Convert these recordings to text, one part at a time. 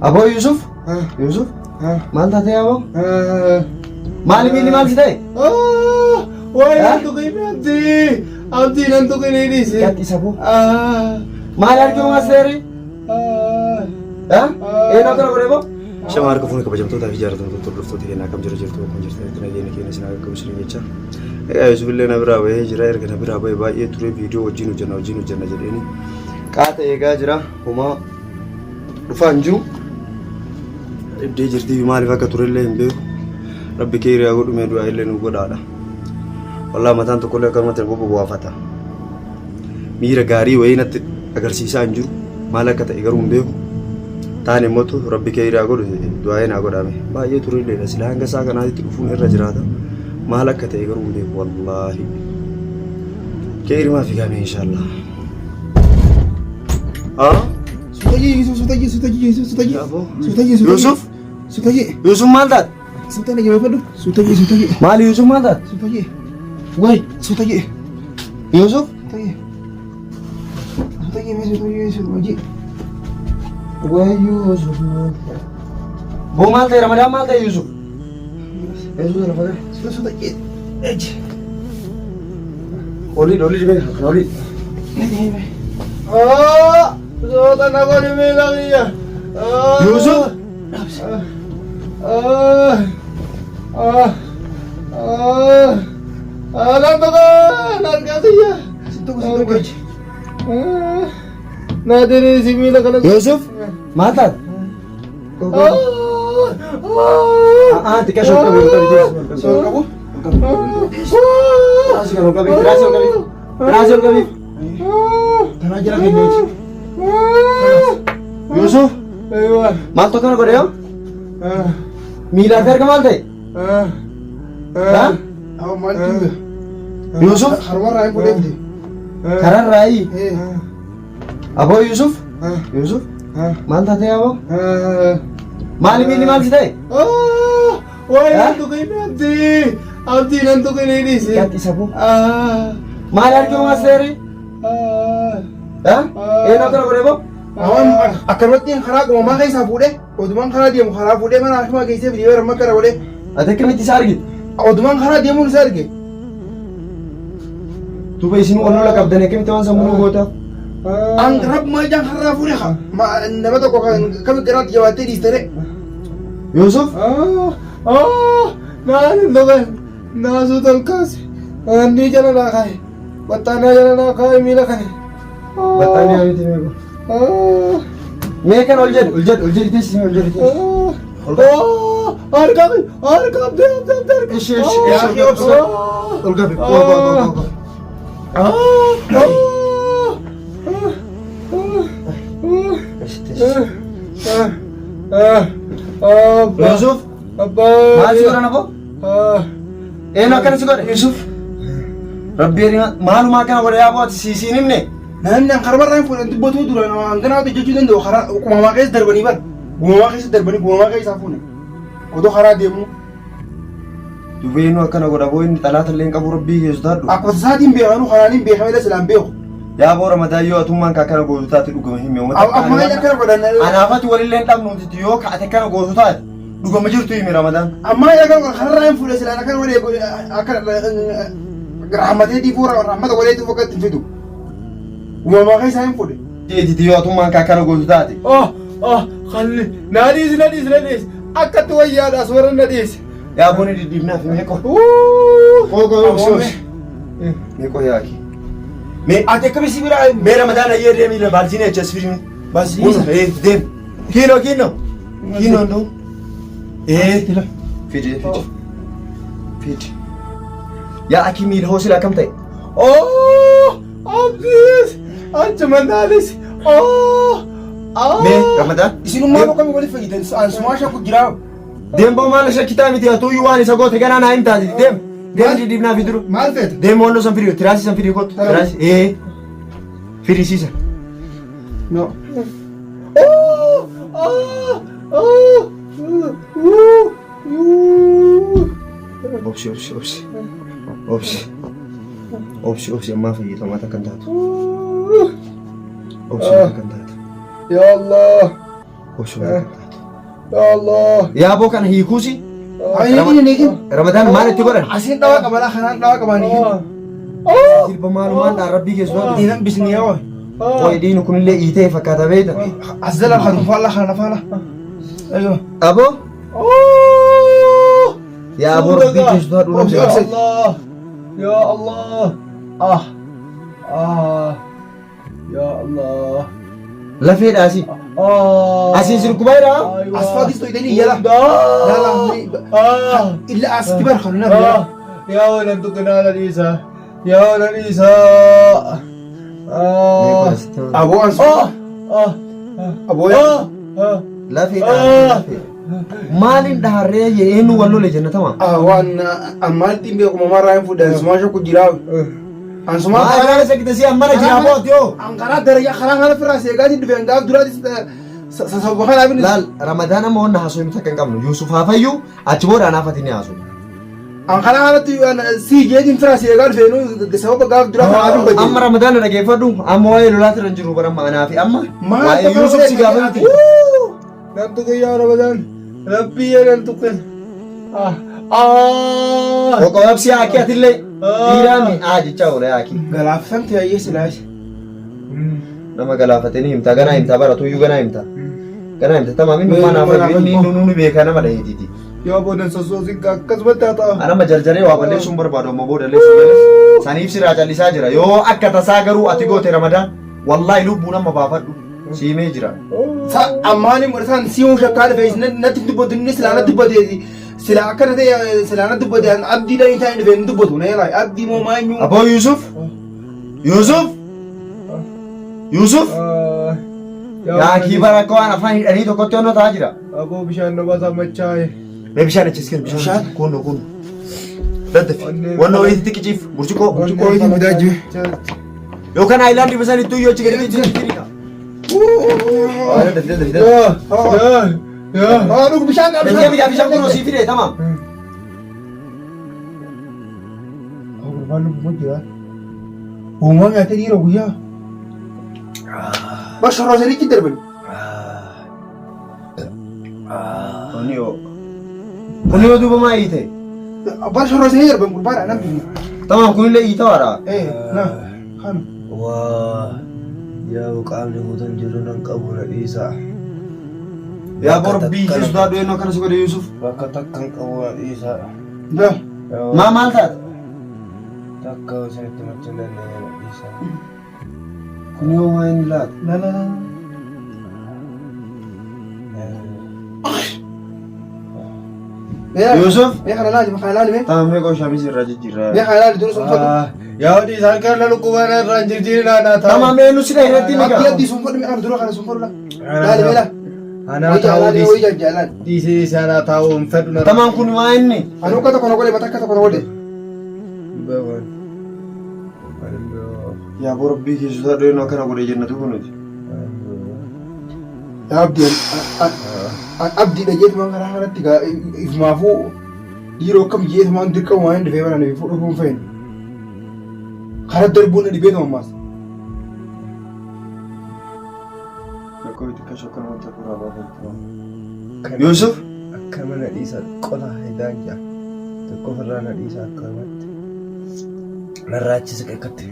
Aboo Yusuf? Yusuf? Maal taatee aboo? Maali miilli maal si ta'e? Wayi nan tuqin abdii. Abdii nan tuqin dhiisi. Gatti isa boo. Maal arginu as seeri? Eenyu akkana godhe boo? Shama harka fuune kabajamtootaa fi jaallatamtoota hordoftoota keenyaa akkam jira jirtu akkam jirtanitti nageenya keenya isin haa qaqqabu isin jecha. Egaa Yusuf illee na biraa bahee jira erga na biraa bahee baay'ee ture viidiyoo wajjin hojjenna wajjin hojjenna jedheeni qaata eegaa jira homaa dhufaa hin jiru. Dhibdee jirti maaliif akka turellee hin beeku. Rabbi kee hiriyaa godhu mee du'aa illee nu godhaadha. Wallaa mataan tokkollee akkanumatti na bobbobaafata. Miira gaarii wayii natti agarsiisaa hin jiru. Maal akka ta'e garuu hin beeku. Taan immoo rabbi kee hiriyaa godhu du'aa naa godhame. Baay'ee turelleedha sila hanga isaa kanaatti dhufuun irra jiraata. Maal akka ta'e garuu hin beeku wallaahi. Kee hirimaa fi gaamee inshaallah. Ah? Sutayyee Yusuf sutayyee sutayyee Yusuf sutayyee sutayyee Yusuf? Sutayyee Yusuf maal taate? Sutayyee jabeeffadhu sutayyee sutayyee Maali Yusuf maal taate? Sutayyee Way sutayyee Yusuf? Sutayyee sutayyee mee sutayyee sutayyee Way Yusuf maal taate? Boo maal ta'e Ramadaan maal ta'e Yusuf? Yusuf lafa ga'e. Sutayyee eji Olii olii dhibee kan olii. Soota na godhi miila kiyya. Yusuf? Nan tuqa harka kiyya. Naa diriirsi miila kana. Yusuf maal taate? Ah, xiqqaa shoo qabu ol qabi ol qabu. Tiraasii kan ol qabi tiraasii ol qabi tiraasii ol qabi. Tanaa jala keenyaati. Yusuf maaltu akkana godhe yoo? Miilaa fi harka maal ta'e? Ha? Yusuf Harmarraa hin fuudhee kararraayi. Aboo Yusuf? Yusuf? Maal taatee aboo? Maali miilli maal si ta'e? Wayi nan tuqin abdii. Abdii nan tuqin dhiisi. Gatti isa boo. Maal arginu as seeri? Ha? Eenyu akkana godhe boo? Akkanumatti karaa qomamaa keessaa fuudhee odumaan karaa deemu karaa fuudhee mana hakimaa geessee fidee bara makkara godhee Ati akkamitti isa argite? Odumaan karaa deemuun isa arge. Duuba isin wal lola qabdan akkamitti waan sammuu goota? An rabbumaa ijaan karraa fuudhe nama tokko kan kami garaatti jabaattee dhiistare. Yusuf? Naan hin dhugan naasuu tolkaase inni jala naa kaa'e baxxaanaa jala naa kaa'e miila kana. Baxxaanaa miti meeqa? Mee kan ol jedhi ol jedhi ol jedhi teessisi ol jedhi teessisi. Ol qabi. Harka harka abdii abdii abdii. Ishi ishi ishi ol qabi. Ol qabi ol qabi. Ishi teessisi. Yusuf maal si godhan aboo? Eenyu akkana si godhe? Yusuf. Rabbi maalumaa akkana godhe yaa aboo ati si siin himne? Namni an karmarraa hin fuudhan dubbatuu dura nama hanganaa hojjechuu danda'u karaa qumamaa keessa darbanii bar gumamaa keessa darbanii gumamaa keessaa fuune odoo karaa deemuu. Duuba eenyu akkana godha boo inni xalaata illee hin qabu rabbii kee sodaadhu. Akkuma tasaatiin beekanuu karaan hin beekame illee silaan beeku. Yaa boo Ramadaan yoo atummaan ka akkana gootu taate dhugama himi uummata. Akkuma inni akkana godhan. Anaafati walillee hin dhabnu nuti yoo ka ati akkana gootu taate dhugama jirtu himi Ramadaan. Ammaa inni akkana godhan kararraa hin fuudhe silaan akkana godhee akka rahmatee dhiifuu rahmata godhee dhiifuu akka itti fidu. Uumamaa keessaa hin fuudhe. Jeetiti yoo atummaan ka akkana gootu taate. Oh oh kalli naa dhiisi na dhiisi na dhiisi akkatti wayyaadha as warra na dhiisi. Yaa booni diddiibnaaf mee qo. Qoo qoo obsi obsi. Mee qoo yaaki. Mee Ati akkami si biraa mee Ramadaan ayyee deemi baalziin achi as fidimi. Baasiin. Ee deem. Kiinoo kiinoo. Kiinoo ndoo. Ee fidi fidi. Fidi. Yaa akii miila hoosila akkam ta'e? Oh abdiis achuma naalis oh. Mee Ramadaan. Isinummaa akkami waliif fayyidan an sumaa shakku jiraa. Deem boo maal shakkitaa miti atuyyuu waan isa goote ganaa naa himtaati deem. Deem diddiibnaa fi duru. Maal feeta? Deem wannoo san fidii tiraasii san fidii kottu. Tiraasii ee fidisiisa. No. Oh! Oh! Oh! Uh! Uh! Obsi obsi obsi. Obsi. Obsi obsi ammaa fayyadamaa takka hin taatu. Obsi takka hin taatu. Ya Allah. Ya Allah. Yaaboo kana hiikuusi. Ani hin eegin. Ramadaan maal itti godhan? Asiin dhawaa qaba laa kanaan dhawaa qabaan hiikin. Jilba maalumaan dhaan rabbii keessumaa dhufe. Diinan bisni yaa Qoy dhiinu kunillee iitee fakkaata beekta. As jala kan faala kana faala. Ayo. Aboo. Yaa aboo rabbii keessumaa dhufe. Ya Allah. Ya Allah. Ah. Ah. Ya Allah. Lafeedhaasi. Ah. Asiin si dhukkubaa jiraa? As faagis to'itanii yala. Yala. Ah. Illa as kibar kan na. Ah. Ya wala tuqinaa na dhiisa. Ya wala dhiisa. Ah. Aboo as. Ah. Ah. Aboo yaa. Ah. Lafeedhaan lafee. Maaliin dhaharree eenyu wal lole jennatama? Ah waan ammaan ittiin beeku mamaa irraa hin fuudhan sumaa shakku jiraa. Ansumaa Maal kana isa si ammana jira booti yoo. An karaa daraja karaa kana firraa seegaa dhufe gaaf duraatis sababa kanaaf inni. Laal Ramadaan amma wanna haasoo himta kan qabnu Yuusuf haa fayyu achi booda anaaf ati ni haasoo. An karaa kanatti si jeetiin firaa seegaa dhufe nu sababa gaaf duraa kanaaf hin badde. Amma Ramadaan na dhageeffadhu amma waa'ee lolaatti irra hin jiru bara amma anaa fi amma Maal waa'ee Yuusuf si gaafamti. Nan tuqin yaa Ramadaan. Rabbii yaa nan tuqin. Ah. Ah. Qoqoobsi haakii atillee dhiiraa mi'aa jechaa oola haakii. Galaafsan ta'ee silaas. Nama galaafatee ni himta ganaa himta baratuyyuu ganaa himta. Ganaa himta tamaam inni waan hafa inni inni nu beekaa nama dhaheetiiti. Yaa boodan sossoosin akkasumatti haa ta'a. Anama jarjaree waa balleessuun barbaadu amma booda illee si galee. Saniif sirraa callisaa jira. Yoo akka tasaa garuu ati goote Ramadaan wallaahi lubbuun amma baafadhu siimee jira. Ammaan hin godhatan si'uun shakkaa dhufe natti hin dubbatu inni silaa natti dubbate silaa akkana ta'e silaa natti dubbate abdii dhaan ta'e dhufe hin dubbatu na yaalaa abdii moo maanyuu. Aboo Yuusuf Yuusuf Yuusuf yaa kiibara akka waan afaan hidhanii tokkotti onnoo ta'aa jira. Aboo bishaan na baasaa machaa'e. Mee bishaan achis kennu bishaan kunno kunno. Daddafi wanna wayiitti qiciif burcuqqoo Burcuqqoo wayiitiin fidaa jiru. Yookaan haayilaandii bishaan ittuu yoo achi gadi qiciif. Haa dhug bishaan qaba Bishaan bishaan bishaan kunoo sii fide tamam. Gurbaan lubbuu jira. Uumaa nyaatee dhiira guyyaa. Bashoroo sanitti darban. Kuni yoo. Kuni yoo duuba maa hiite? Bashoroo sanii darban gurbaadha nan biyya. Tamam kunillee hiita wara. Eh na kana. Waa yaa qaamni guutuun jiru nan qabu na dhiisa. Yaa borbii keessu daadhu eenyu akkana si godhe Yuusuf. Bakka takka hin qabu na dhiisa. Na. Maa maal taate? Takka isinitti machuu hin dandeenye na dhiisa. Kuni yoo waa inni laata? Na na na. Yuusuf. Mee kana laali kana laali mee. Tamam mee qooshaa misi irraa jijjiirraa. Mee kana laali dura sun fadhu. Yaa dhiisa harka na lukkubaa na irraa hin jijjiirinaa naa taa'u. Tamam eenyu si dhahe irratti ni Abdii gaa. abdii sun fadhu mee kana dura kana sun fadhu la. Laali mee laa. Anaa taa'uu dhiisi. Wayii jaalaan. Dhiisee dhiisee anaa taa'uu hin fedhu na. Tamam kun waa inni. Anu akka tokko na godhe mata akka tokko na godhe. Yaa borbii keessu daadhu eenyu akkana godhe jennatu kunuti. Abdii abdiidha jeetumaan karaa kanatti gaa ifumaafuu dhiiroo akkam jeetumaan dirqama waan hin dhufee bara nuyi fudhuu hin feene. Karaa darbuun na dhibeetuma ammaas. Rakkoo xiqqaa shokkana wanta furaa baafatu. Yuusuf. Akkama na dhiisa qola hidaan jaa. Tokko ofirraa na dhiisa akkamatti. Narraachise qeqqatti.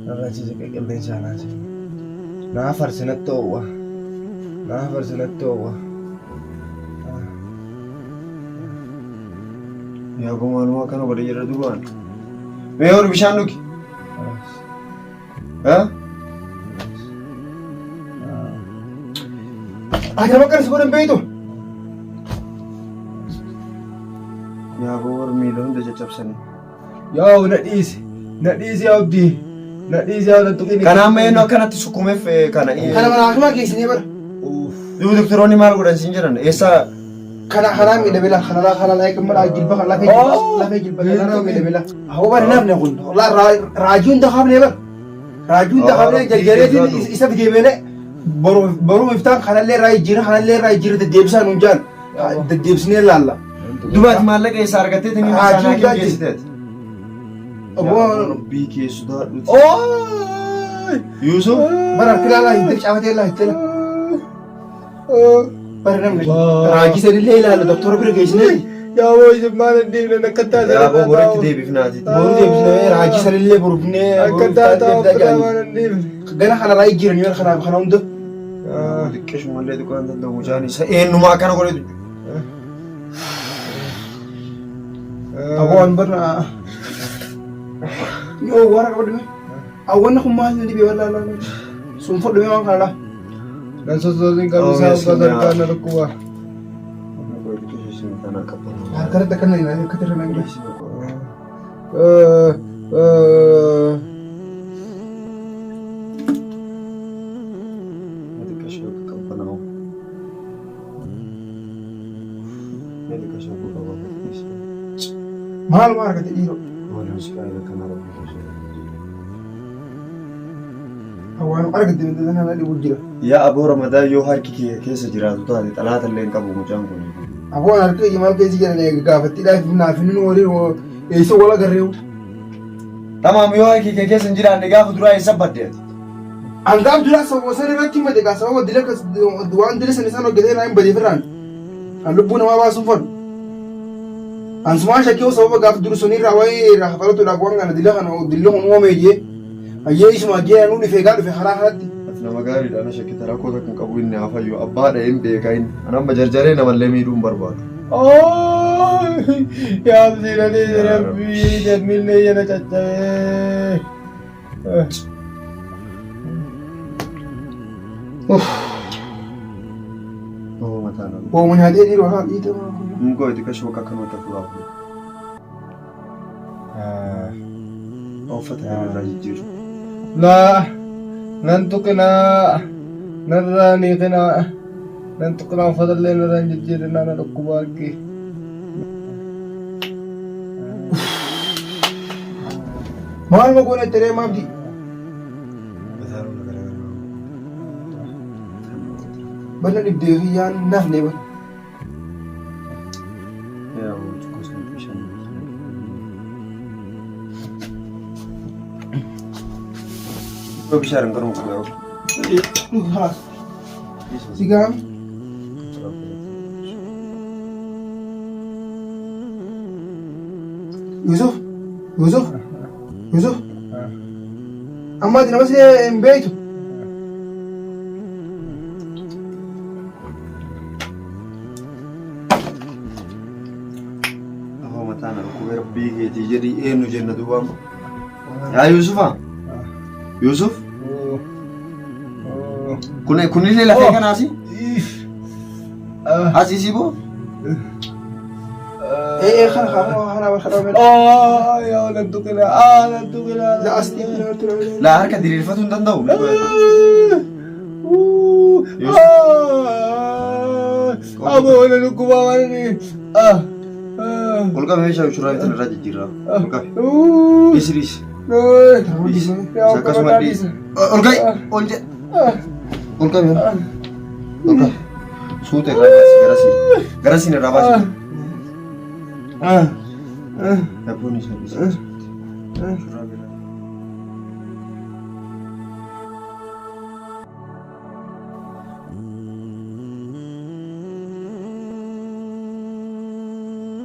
Narraachise qeqqilleensaa naase. Naa farsi natti oowwa. Naa farsi natti oowwa. Yaa gomaaluma akkana godhe jedha duubaan. Mee horu bishaan dhugi. Ha? Ati nama akkanas godhan beektu. Yaa gowwar miila hunda caccabsanii. Yaa na dhiisi. Na dhiisi abdii. Na dhiisi yaa na tuqini. Kana amma eenyu akkanatti sukkumeef kana. Kana mana hakimaa geessinee bara. Duuba doktoroonni maal godhan siin jedhan eessa Kana kanaa miidhame laa kana laa kana laa eegummaa laa jilba kana lafee jilba lafee jilba kana miidhame laa. Hawwa bara namni kun laa raajii hunda kaafnee bara. Raajii hunda kaafnee jarjareetiin isa fidee beene boruu iftaan kanallee irraa jijjiira kanallee irraa jijjiira deddeebisaa nuun jaan deddeebisnee laalla. Dubaati maallaqa eessa argattee tini Raajii isaanii hundaa geessiteeti. Obbo Rabbii keessu daadhuti. Ooy! Yuusuf bara harki laalaa hiddee caafatee laa hiddee laa. Bara namni raajii sanillee ilaalla doktora bira geessinee. Yaa boo isin maal hin dhiifne akka taate Yaa boo boritti deebifnaati. Boru deebisnee raajii sanillee borufnee Akka taate ofirraa maal hin dhiifne. Gana kana raajii jiran yoo kanaaf kana hunda. Xiqqeeshumallee xiqqoo hin danda'u mucaan isa eenyumaa akkana godhe. Aboo an barna. Yoo waan akka godhame. Awwanni kun maal na dhibee walaa laa sun fudhume waan kana laa. Nan sossoosin qabu isaa uffata harkaan na dhukkuba. Harkarratti akkana ilaalee akka tirra na gila. Maal maal argate dhiiroo? Waan argate miti kana dhibu jira. Yaa aboo Ramadaan yoo harki kee keessa jiraatu taate xalaata illee hin qabu mucaan kun. Aboo harka kiyya maal keessa jiran gaafattiidhaaf naaf inni waliin eessa wal agarreewu. Tamaam yoo harki kee keessa hin jiraanne gaafa duraa eessa badde ati? An gaaf duraa sababa san irratti himate gaa sababa dila waan dila san isaan hojjetee naa hin badeef irraan. An lubbuu namaa baasuun fadhu. An sumaa shakkii sababa gaaf duru sunirraa wayii irraa kafalatuudhaaf waan kana dila kana dilli kun uumame jee. Ayyee isuma jee anuu dhufee gaa dhufe karaa kanatti. Ati nama gaariidha ana shakkita rakkoo takka hin qabu inni haa fayyu abbaadha hin beeka inni. An amma jarjaree namallee miidhuu hin barbaadu. Yaa abdii dhadhee rabbii jammillee jala caccabee. Oh mataa nama. Ooma nyaatee dhiiroo haa dhiitee. Mungoo itti kashoo akka akkanumatti hafuuraaf. Uffata kana irraa jijjiiru. Laa nan tuqinaa narraa ni qinaa nan tuqinaa uffata illee narraa hin jijjiirinaa na dhukkuba harki. Maal ma goone teree maabdi? Bana dhibdee kiyyaan nafne bara. Bishaan garuu kun Sigaam. Yusuf, Yusuf, Yusuf. Amma ati nama si hin beektu. Afoo mataa na dhukkubee rabbii keetii jedhii eenyu jenna duuba amma. Yaa Yuusufa. Yuusuf. Kun kunillee lafee kanaasi. Asii si boo. Ee kana kana kana kana. Yaa nan tuqinaa nan tuqinaa. La asii Laa harka diriirfatuu hin danda'u. Aboo na dhukkubaa waan inni. Ol qabe meeshaa shurraa bitan irraa jijjiirraa. Ol qabe. Dhiisi dhiisi. Dhiisi. Akkasuma dhiisi. Ol qabe. Ol jedhe. Ol qabe. Ol qabe. Suuta irraa baasi garasiin. Garasiin irraa baasi. Dabboon isaa dhiisi. Shurraa biraa.